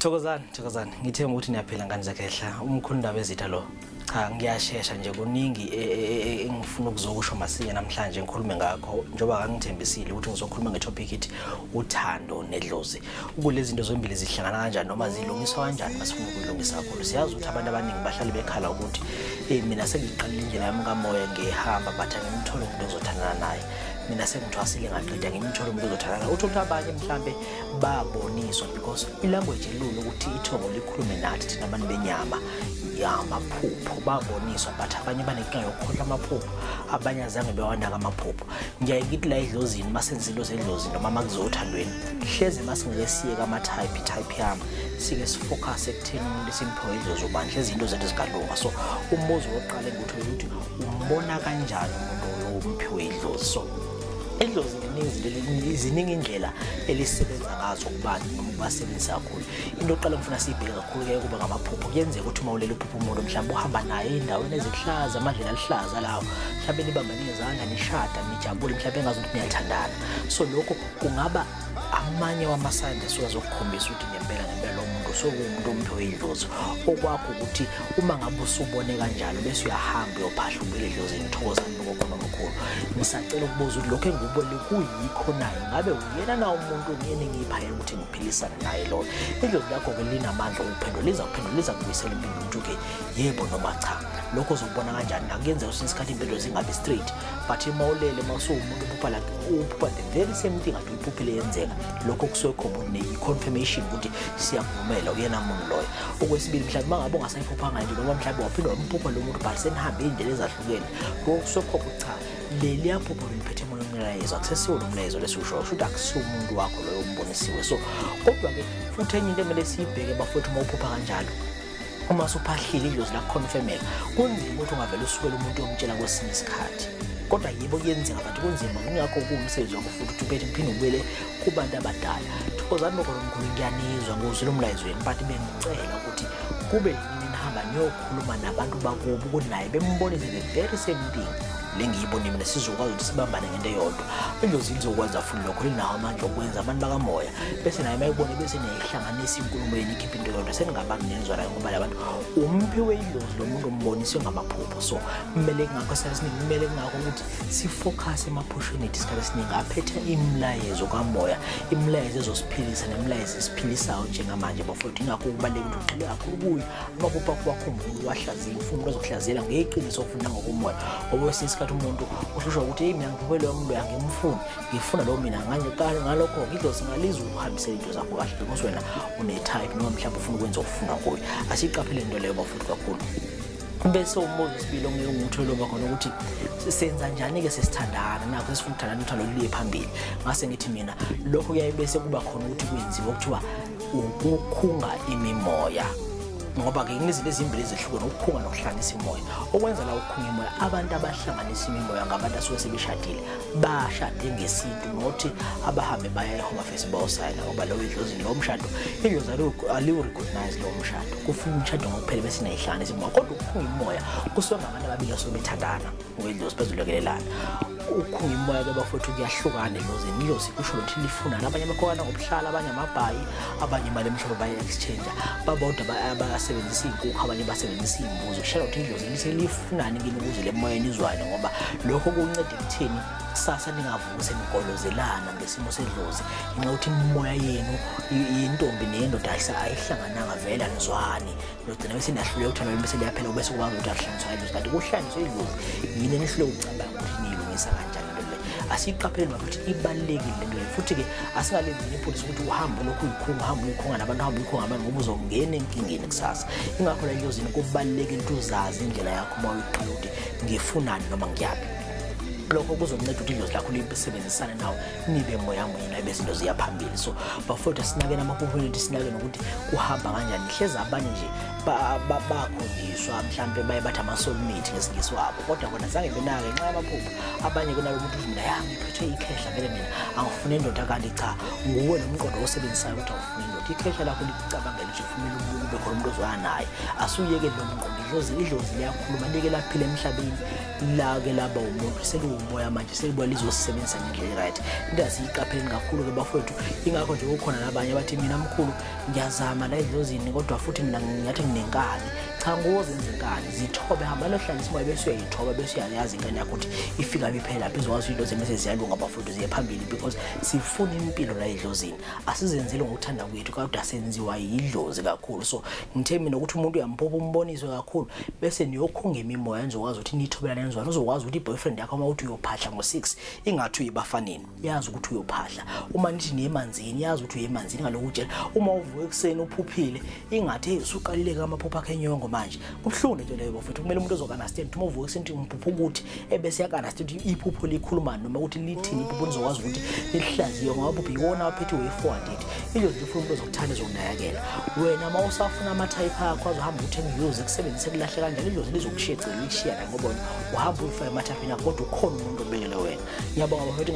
Thokozani, thokozani. Ngithemba ukuthi niyaphila ngane zakhehla. Umkhulu Ndabezitha lo. Cha, ngiyashesha nje kuningi engifuna ukuzokusho masinya namhlanje ngikhulume ngakho njengoba ngangithembisile ukuthi ngizokhuluma ngetopic ithi uthando nedlozi. Kulezi zinto zombili zihlangana kanjani noma zilungiswa kanjani masifuna ukuyilungisa kakhulu. Siyazi ukuthi abantu abaningi bahlale bekhala ukuthi mina sengiqalile indlela yami kamoya ngihamba but angimthole umuntu ozothandana naye. Mina sengithwasile ngaqeda ngimthole umuntu ozothandana. Uthola ukuthi abanye mhlambe baboniswa because ilanguage elula ukuthi ithongo likhulume nathi thina abantu benyama yamaphupho baboniswa but abanye banenkinga yokukhohlwa amaphupho, abanye azange bewanaka amaphupho. Ngiyaye ngithi la edlozini masenza into zedlozini noma makuzothandweni hleze masingeke siyeke ama-type type yami sike sifocus ekutheni umuntu esimphiwe idlozi ubani hleze into zethu zingalunga. So umbuzo wokuqala engikuthole ukuthi umbona kanjani umuntu omphiwe idlozi. So idlozi ziningi indlela elisebenza ngazo kubantu noma kubasebenzisa kakhulu. Into yokuqala ngifuna siyibheke kakhulu ke kuba ngamaphupho. Kuyenzeka ukuthi uma ulele uphupho umuntu mhlawumbe uhamba naye endaweni ezihlaza, amadlela alihlaza lawo, mhlawumbe nibambane ngezandla nishada nijabule, mhlawumbe engazi ukuthi niyathandana. So lokho kungaba amanye wama-signs asuke azokukhombisa ukuthi ngempela ngempela lo muntu sekuwumuntu omphiwe idlozi. Okwakho ukuthi uma ngabe usubone kanjalo bese uyahamba uyophahla ubuyele edlozini. Thokozani kokhona omkhulu. Ngisacela ukubuza ukuthi lokho engikubonile kuyikho naye, ngabe uyena na umuntu engiyipha yena ukuthi ngiphilisane naye loyo? Idlozi lakho-ke linamandla okuphendula, liza kuphendula, liza kubuyisela impilo ukuthi okay yebo noma cha. Lokho uzokubona kanjani? Nakuyenzeka kwesinye isikhathi impilo zingabi straight but uma ulele uma usuwumuntu uphupha like uphupha the very same thing ade uyiphuphile yenzeka, lokho kusuke khomba ne-confirmation ukuthi siyakuvumela uyena muntu loyo. Okwesibili, mhlawumbe uma ngabe ungasayiphuphanga nje noma mhlawumbe waphinde wamphupha lo muntu but senihambe iy'ndlela ezahlukene, lokho kusuke khomba ukuthi cha leliya phupho liphethe umoya umlayezo, akusesiwo lo mlayezo lesiwushoyo, kusho ukuthi akusiwo umuntu wakho loyo ombonisiwe. So kodwa-ke futhi enye into emele siyibheke bafowethu, uma uphupha kanjalo uma usuphahlile idlozi lakuconfirmela, kunzima ukuthi ungavele usukele umuntu omtshela kwesinye isikhathi. Kodwa yebo kuyenzeka but kunzima, kungakho kuwumsebenzi wakho futhi ukuthi uphethe uphinde ubuyele kubantu abadala. Thokozani bokhona omkhulu, ngiyanizwa ngozwile umlayezo wenu but bengicela ukuthi kube yini nihamba niyokhuluma nabantu bakubo ukuthi naye bembonise the very same thing le ngiyibone mina, sizokwazi ukuthi sibambane ngento eyodwa. Idlozi lizokwenza futhi lokho, linawo amandla okwenza abantu bakamoya bese naye mayibone bese niyayihlanganisa inkulumo yenu ikhiphe into eyodwa seningabantu nenzwanayo ngoba labantu umphiwe idlozi lo muntu umboniswe ngamaphupho. So kumele kungakho isikhathi esiningi kumele kungakho ukuthi sifocus emaphushweni ethu isikhathi esiningi aphethe imilayezo kamoya, imilayezo ezosiphilisa nemilayezo esiphilisayo njengamanje bafowethu. Ingakho kubalulekile ukuthi ugxile kakhulu kuyo amaphupho akho wakhumbule uwahlaziye, ufuna umuntu ozokuhlaziyela ngeqiniso ofuna ngokomoya. Ngoba kwesinye isikhathi umuntu uhlushwa ukuthi hey mina ngiphuphe loyo muntu angimfuni, ngifuna lo mina ngalokho idlozi ngalizwe ukuhambisela into zakho kahle because wena une-type noma mhlawumbe ufuna ukwenza okufuna kuyo. Asiyiqaphele into leyo bafowethu kakhulu. Bese umbuzo wesibili ongeke ngithole oba khona ukuthi senza njani-ke sesithandana nakho sesifuna ukuthandana uthando luye phambili. Ngase ngithi mina lokho kuyaye bese kuba khona ukuthi kwenziwe okuthiwa ukukhunga imimoya, ngoba-ke kunezinto ezimbili ezehlukene, ukukhunga nokuhlanganisa imoya. Okwenza la ukukhunga imoya, abantu abahlanganisa imimoya ngabantu asuke sebeshadile, bashade ngesintu nothi abahambe baya e-home affairs bayosayina, ngoba lowo idlozini lowo mshado idlozi aliwu-recognize lowo mshado, kufuna umshado ngokuphela bese niyayihlanganisa imoya. Kodwa ukukhunga imoya kusuke ngabantu ababili asuke bethandana ngokwedlozi bezolekelelana. Ukukhunga imoya-ke bafowethu kuyahlukana edlozini. Idlozi kusho ukuthi lifunani, abanye bakhokana ngobuhlala, abanye amabhayi, abanye imali emhlophe baye-exchange, babodwa basebenzisa iy'nkukhu, abanye basebenzisa iy'mbuzi. Kushela ukuthi idlozi lithe lifunani kini ukuze le moya nizwane, ngoba lokho kunceda ekutheni kusasa ningavuki senigolozelana ngesimo sedlozi ngenxa yokuthi imimoya yenu yentombi neyendoda ayihlangananga vele anizwani, nogcina bese niyahluleka uthando lwenu bese liyaphela, bese kuba ukuthi akuhlanganiswa idlozi. Kanti kuhlanganiswe idlozi yini enihluleka ukucabanga ukuthi niyilungisa kanjani into le. Asiyiqaphele ukuthi ibalulekile lento le, futhi-ke asingalenzi iphutha ukuthi uhambe lokhu uyikhunga, uhambe uyikhunga nabantu, uhambe uyikhunga abantu ngoba uzongena enkingeni kusasa. Ingakho la edlozini kubalulekile ukuthi uzazi indlela yakho uma uyiqala ukuthi ngifunani noma ngiyaphi. Lokho kuzonceda ukuthi idlozi lakho lisebenzisane nawe nibe moya munye naye bese into ziya phambili. So bafowethu asinakeni amaphupho ethu, sinake nokuthi kuhamba kanjani. Hleze abanye nje bakhonjiswa mhlampe baye bathi ama-soulmate ngesingisi wabo, kodwa bona zange benake ngenxa yamaphupho. Abanye kunalo umuntu uthi mina ya ngiphethwe ikhehla vele mina angifuni indoda, kanti cha nguwe lo mqondo osebenzisayo ukuthi awufuni indoda. Ikhehla lakho likucabangela ukuthi ufumele ube khona umuntu ozwana naye, asuyekele lo mqondo. Idlozi liyakhuluma, like laphila emhlabeni lake laba umuntu umoya manje selibuya lizosebenzisa ngendlela right. Into asiyiqapheli kakhulu ke bafowethu, ingakho nje kukhona nabanye abathi mina mkhulu ngiyazama la edlozini kodwa futhi mina ngingathi nginenkani. Cha, ngozenza inkani, zithobe, hamba lohlanganisa umoya bese uyayithoba, bese uyayazi inkani yakho ukuthi ifika iphela lapho, izokwazi into zemese ziyalunga bafowethu, ziye phambili, because sifuna impilo la edlozini. Asizenzele ngokuthanda kwethu, kodwa senziwa yidlozi kakhulu. So ngithe mina ukuthi umuntu uyamphupha umboniswe kakhulu, bese niyokhunga imimoya nizokwazi ukuthi nithobelane nizwane, uzokwazi ukuthi i-boyfriend yakho uma uthi uyophahla ngo-6 ingathi uyibafaneni, yazi ukuthi uyophahla. Uma nithi niye emanzini, yazi ukuthi uye emanzini, ngalokhu utshela. Uma uvuka ekuseni uphuphile, ingathi hey usuqalile amaphupho akhe enyongo manje. Kubuhlungu lento leyo bafethu, kumele umuntu ozoka-understand uma uvuka ekuseni ngiphupha ukuthi, ebese yaka-understand ukuthi iphupho likhuluma noma ukuthi lithini iphupho, nizokwazi ukuthi lihlaziye, ngoba amaphupho iwona aphethe way forward. Ithi idlozi lifuna umuntu ozokuthanda, ezokunakekela wena. Uma usafuna amathayiphi akho azohamba uthenga iyuze kusebenzise kulahle kanjalo, idlozi lizokushiya egcekeni, likushiya la ngoba wena uhamba uyifake emathayipini akho, kodwa ukhona umuntu obekele wena. Ngiyabonga bafethu.